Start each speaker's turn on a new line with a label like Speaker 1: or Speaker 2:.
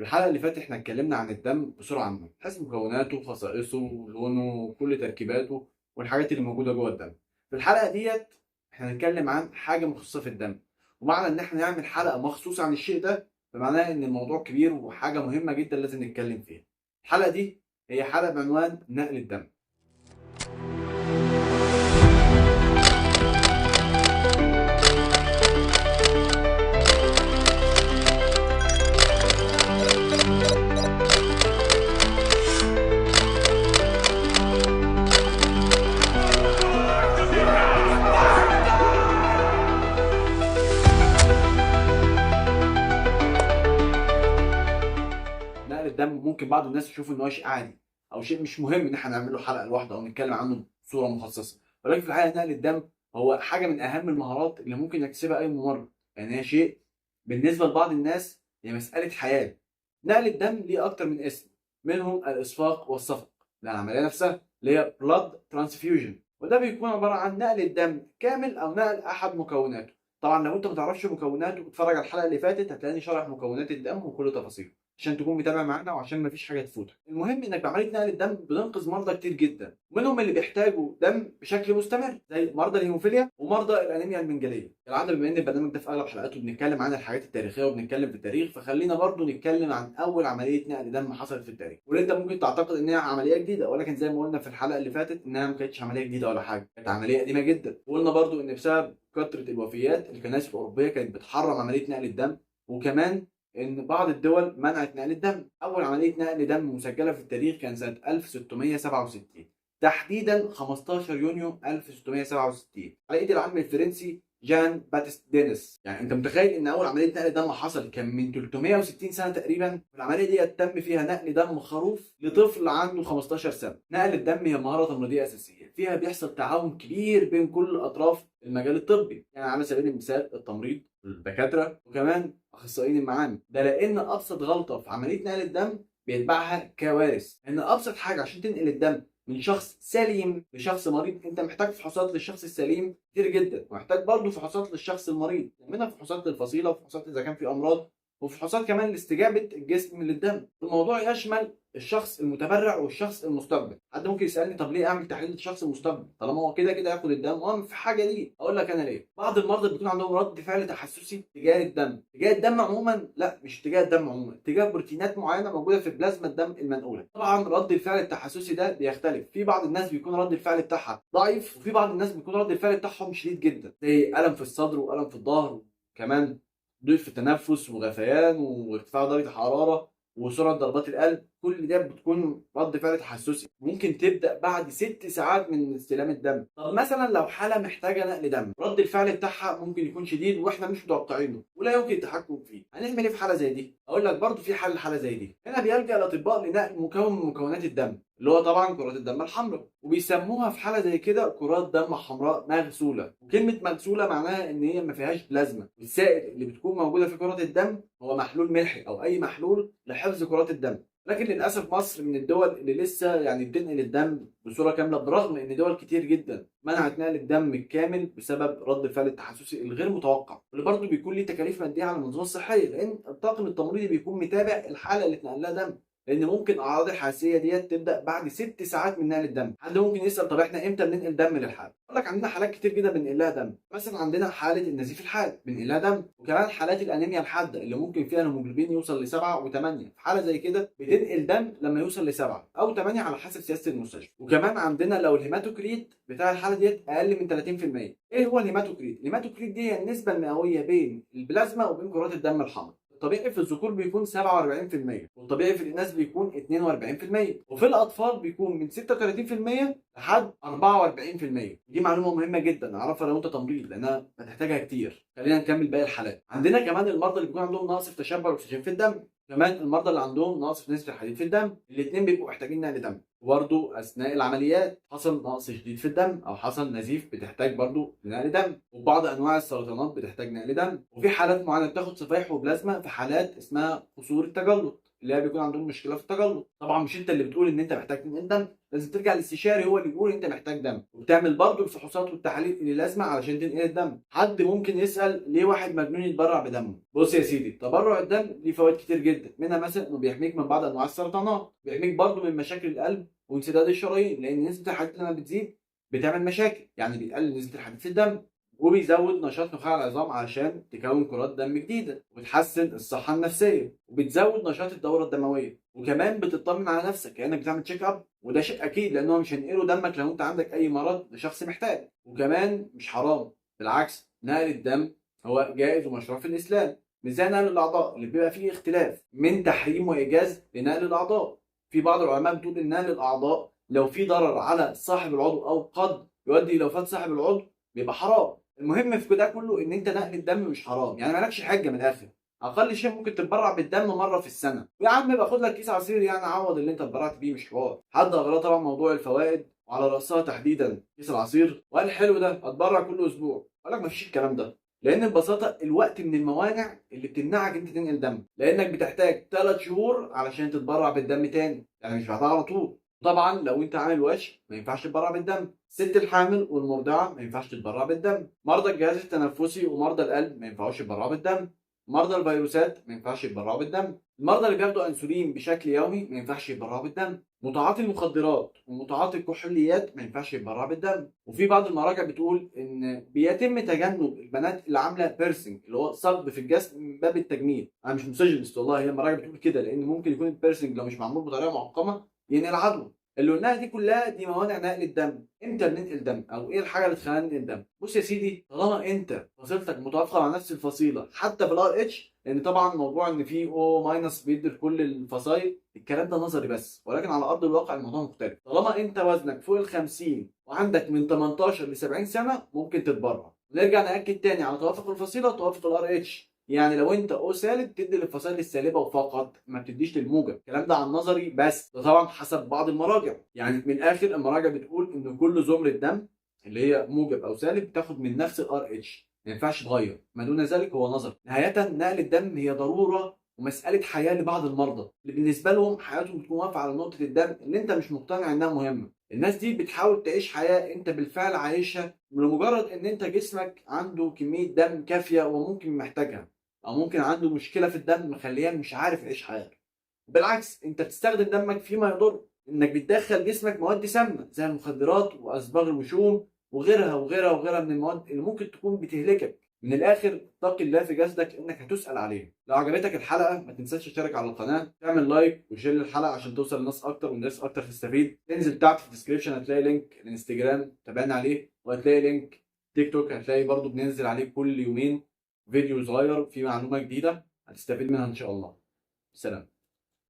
Speaker 1: في الحلقة اللي فاتت احنا اتكلمنا عن الدم بصورة عامة، حيث مكوناته وخصائصه ولونه وكل تركيباته والحاجات اللي موجودة جوه الدم. في الحلقة ديت احنا هنتكلم عن حاجة مخصوصة في الدم، ومعنى ان احنا نعمل حلقة مخصوصة عن الشيء ده فمعناه ان الموضوع كبير وحاجة مهمة جدا لازم نتكلم فيها. الحلقة دي هي حلقة بعنوان نقل الدم. الدم ممكن بعض الناس يشوفوا ان هو شيء عادي او شيء مش مهم ان احنا نعمل له حلقة لوحده او نتكلم عنه بصورة مخصصة، ولكن في الحقيقة نقل الدم هو حاجة من اهم المهارات اللي ممكن يكتسبها اي ممرض، يعني هي شيء بالنسبة لبعض الناس هي مسالة حياة. نقل الدم ليه اكتر من اسم، منهم الاسفاق والصفق، ده العملية نفسها اللي هي blood transfusion، وده بيكون عبارة عن نقل الدم كامل او نقل احد مكوناته. طبعا لو انت ما تعرفش مكوناته اتفرج على الحلقة اللي فاتت، هتلاقيني شارح مكونات الدم وكل تفاصيله عشان تكون متابع معانا وعشان مفيش حاجة تفوتك. المهم انك بعملية نقل الدم بننقذ مرضى كتير جدا، منهم اللي بيحتاجوا دم بشكل مستمر زي مرضى الهيموفيليا ومرضى الانيميا المنجليه. العادة بما ان البرنامج ده في اغلب حلقاته بنتكلم عن الحاجات التاريخية وبنتكلم في التاريخ، فخلينا برضو نتكلم عن اول عملية نقل دم حصلت في التاريخ، واللي انت ممكن تعتقد انها عملية جديدة، ولكن زي ما قلنا في الحلقة اللي فاتت انها ما كانتش عملية جديدة ولا حاجة، كانت عملية قديمة جدا. وقلنا برضو ان بسبب كثرة الوفيات الكنائس الاوروبية كانت بتحرم عملية نقل الدم، وكمان ان بعض الدول منعت نقل الدم. اول عملية نقل دم مسجله في التاريخ كان سنة 1667، تحديدا 15 يونيو 1667، على ايد العالم الفرنسي جان باتيست دينيس. يعني انت متخيل ان اول عملية نقل دم حصل كان من 360 سنة تقريبا؟ العملية دي تم فيها نقل دم خروف لطفل عنده 15 سنة. نقل الدم هي مهارة تمريضيه اساسية، فيها بيحصل تعاون كبير بين كل اطراف المجال الطبي، يعني على سبيل المثال التمريض، الدكاترة، وكمان اخصائيين المعامل. ده لان ابسط غلطه في عملية نقل الدم بيتبعها كوارث. ان ابسط حاجة عشان تنقل الدم من شخص سليم لشخص مريض انت محتاج فحوصات للشخص السليم كتير جدا، ومحتاج برضه فحوصات للشخص المريض، منها فحوصات للفصيله وفحوصات اذا كان في امراض، وفحوصات كمان لاستجابه الجسم للدم. الموضوع يشمل الشخص المتبرع والشخص المستقبل. حد ممكن يسالني طب ليه اعمل تحليل للشخص المستقبل طالما هو كده كده هياخد الدم وأنا في حاجة ليه؟ اقول لك انا ليه. بعض المرضى بيكون عندهم رد فعل تحسسي تجاه الدم، تجاه الدم عموما، لا مش تجاه الدم عموما، تجاه بروتينات معينة موجودة في بلازما الدم المنقولة. طبعا رد الفعل التحسسي ده بيختلف، في بعض الناس بيكون رد الفعل بتاعها ضعيف، وفي بعض الناس بيكون رد الفعل بتاعهم شديد جدا، زي الم في الصدر والم في الظهر، وكمان ضيق في التنفس وغثيان وارتفاع درجه الحرارة وسرعة ضربات القلب. كل ده بتكون رد فعل تحسسي، ممكن تبدا بعد 6 ساعات من استلام الدم. طب مثلا لو حاله محتاجه نقل دم، رد الفعل بتاعها ممكن يكون شديد واحنا مش متوقعينه ولا يمكن التحكم فيه، هنعمل ايه في حاله زي دي؟ اقول لك برضو في حل لحاله زي دي. هنا بيلجا الاطباء لنقل مكون من مكونات الدم اللي هو طبعا كرات الدم الحمراء، وبيسموها في حاله زي كده كرات دم حمراء مغسوله. وكلمه مغسوله معناها ان هي ما فيهاش بلازما، والسائل اللي بتكون موجودة في كرات الدم هو محلول ملحي او اي محلول لحفظ كرات الدم. لكن للاسف مصر من الدول اللي لسه يعني بتنقل الدم بصورة كاملة، برغم ان دول كتير جدا منعت نقل الدم الكامل بسبب رد الفعل التحسسي الغير متوقع، واللي برضه بيكون ليه تكاليف مادية على المنظومة الصحية، لان الطاقم التمريضي بيكون متابع الحالة اللي اتنقل لها دم، لان ممكن اعراض الحساسية ديت تبدا بعد 6 ساعات من نقل الدم. حد ممكن يسال طب احنا امتى بننقل دم للحالة؟ اقول لك عندنا حالات كتير جدا بننقل لها دم، مثلا عندنا حاله النزيف الحاد بننقل لها دم، وكمان حالات الانيميا الحادة اللي ممكن فيها الهيموجلوبين يوصل ل 7 و8، في حاله زي كده بتنقل دم لما يوصل ل 7 او 8 على حسب سياسة المستشفى. وكمان عندنا لو ال hematocrit بتاع الحالة ديت اقل من 30%. ايه هو ال hematocrit؟ ال hematocrit دي هي النسبة المئويه بين البلازما وبين كرات الدم الحمراء. الطبيعي في الذكور بيكون 47%، والطبيعي في الإناث بيكون 42%، وفي الأطفال بيكون من 36% لحد 44%. دي معلومة مهمة جدا اعرفها لو أنت تمريض لأنها هتحتاجها كتير. خلينا نكمل باقي الحالات. عندنا كمان المرضى اللي بيكون عندهم نقص في تشبع الأكسجين في الدم، كمان المرضى اللي عندهم نقص في نسبة الحديد في الدم، الاثنين بيبقوا محتاجين نقل دم. وبرضه اثناء العمليات حصل نقص شديد في الدم او حصل نزيف بتحتاج برضه لنقل دم، وبعض انواع السرطانات بتحتاج نقل دم، وفي حالات معينة بتاخد صفائح وبلازما في حالات اسمها قصور التجلط اللي هي بيكون عندهم مشكلة في التجلط. طبعا مش انت اللي بتقول ان انت محتاج تنقل دم، لازم ترجع للاستشاري هو اللي بيقول انت محتاج دم، وبتعمل برضه الفحوصات والتحاليل اللي لازمه علشان تنقل الدم. حد ممكن يسال ليه واحد مجنون يتبرع بدمه؟ بص يا سيدي، تبرع الدم ليه فوائد كتير جدا، منها مثلا انه بيحميك من بعض انواع السرطانات، بيحميك برضه من مشاكل القلب وانسداد الشرايين، لان نسبه الحديد لما بتزيد بتعمل مشاكل، يعني بيقلل نسبه الحديد في الدم، وبيزود نشاط نخاع العظام علشان تكون كرات دم جديدة، وبتحسن الصحة النفسية، وبتزود نشاط الدورة الدموية، وكمان بتطمن على نفسك كانك بتعمل check up، وده شيء اكيد لان هو مش هينقلوا دمك لو انت عندك اي مرض لشخص محتاج. وكمان مش حرام، بالعكس نقل الدم هو جائز ومشروع في الاسلام، مش زي نقل الاعضاء اللي بيبقى فيه اختلاف من تحريم وايجاز لنقل الاعضاء. في بعض العلماء بتقول ان نقل الاعضاء لو في ضرر على صاحب العضو او قد يؤدي الى وفاه صاحب العضو بيبقى حرام. المهم في ده كله ان انت نقل الدم مش حرام، يعني مالكش حجه من الاخر، اقل شيء ممكن تتبرع بالدم مرة في السنة، ويا عم يبقى خد لك كيس عصير يعني عوض اللي انت اتبرعت بيه، مش حوار. حد اغرى طبعا موضوع الفوائد وعلى راسها تحديدا كيس العصير، وقال حلو ده اتبرع كل اسبوع. قال لك مفيش الكلام ده، لان ببساطة الوقت من الموانع اللي بتمنعك انت تنقل دم، لانك بتحتاج 3 شهور علشان تتبرع بالدم تاني، يعني مش بعدها على طول. طبعا لو انت عامل وش ما ينفعش تتبرع بالدم، الست الحامل والمرضعه ما ينفعش تتبرع بالدم، مرضى الجهاز التنفسي ومرضى القلب ما ينفعوش يتبرعوا بالدم، مرضى الفيروسات ما ينفعش يتبرعوا بالدم، المرضى اللي بياخدوا انسولين بشكل يومي ما ينفعش يتبرعوا بالدم، متعاطي المخدرات ومتعاطي الكحوليات ما ينفعش يتبرعوا بالدم. وفي بعض المراجع بتقول ان بيتم تجنب البنات اللي عامله piercing اللي هو ثقب في الجسم من باب التجميل. انا مش misogynist والله، هي المراجع بتقول كده لان ممكن يكون ال piercing لو مش معمول بطريقة معقمه ينقل عدوى. اللي قلناها دي كلها دي موانع نقل الدم. امتى بننقل دم او ايه الحاجة اللي تخلينا ننقل دم؟ بص يا سيدي، طالما انت فصيلتك متوافقة مع نفس الفصيله حتى في ال RH، لان طبعا موضوع ان في O minus بيدي لكل الفصائل الكلام ده نظري بس، ولكن على ارض الواقع الموضوع مختلف. طالما انت وزنك فوق ال 50 وعندك من 18 ل 70 سنة ممكن تتبرع. ونرجع ناكد تاني على توافق الفصيله وتوافق ال RH، يعني لو انت O سالب تدي للفصائل السالبه وفقط، ما بتديش للموجب. الكلام ده على النظري بس، ده طبعا حسب بعض المراجع. يعني من الاخر المراجع بتقول ان كل زمرة دم اللي هي موجب او سالب بتاخد من نفس ال RH، ما ينفعش تغير، ما دون ذلك هو نظر. نهاية نقل الدم هي ضرورة ومسالة حياة لبعض المرضى اللي بالنسبة لهم حياتهم بتكون واقفة على نقطة الدم اللي انت مش مقتنع انها مهمة. الناس دي بتحاول تعيش حياة انت بالفعل عايشها لمجرد ان انت جسمك عنده كمية دم كافيه وممكن محتاجها، او ممكن عنده مشكلة في الدم مخليه مش عارف يعيش حياته. بالعكس انت بتستخدم دمك فيما يضر، انك بتدخل جسمك مواد سامة زي المخدرات واصباغ الوشوم وغيرها وغيرها وغيرها من المواد اللي ممكن تكون بتهلكك. من الاخر اتقي الله في جسدك انك هتسال عليه. لو عجبتك الحلقة ما تنساش تشترك على القناة، تعمل like و share الحلقة عشان توصل لناس اكتر والناس اكتر تستفيد. تنزل تحت في ال description هتلاقي link الانستجرام تابعنا عليه، وهتلاقي link تيك توك هتلاقي برضو بننزل عليه كل يومين فيديو صغير فيه معلومة جديدة هتستفيد منها ان شاء الله. سلام.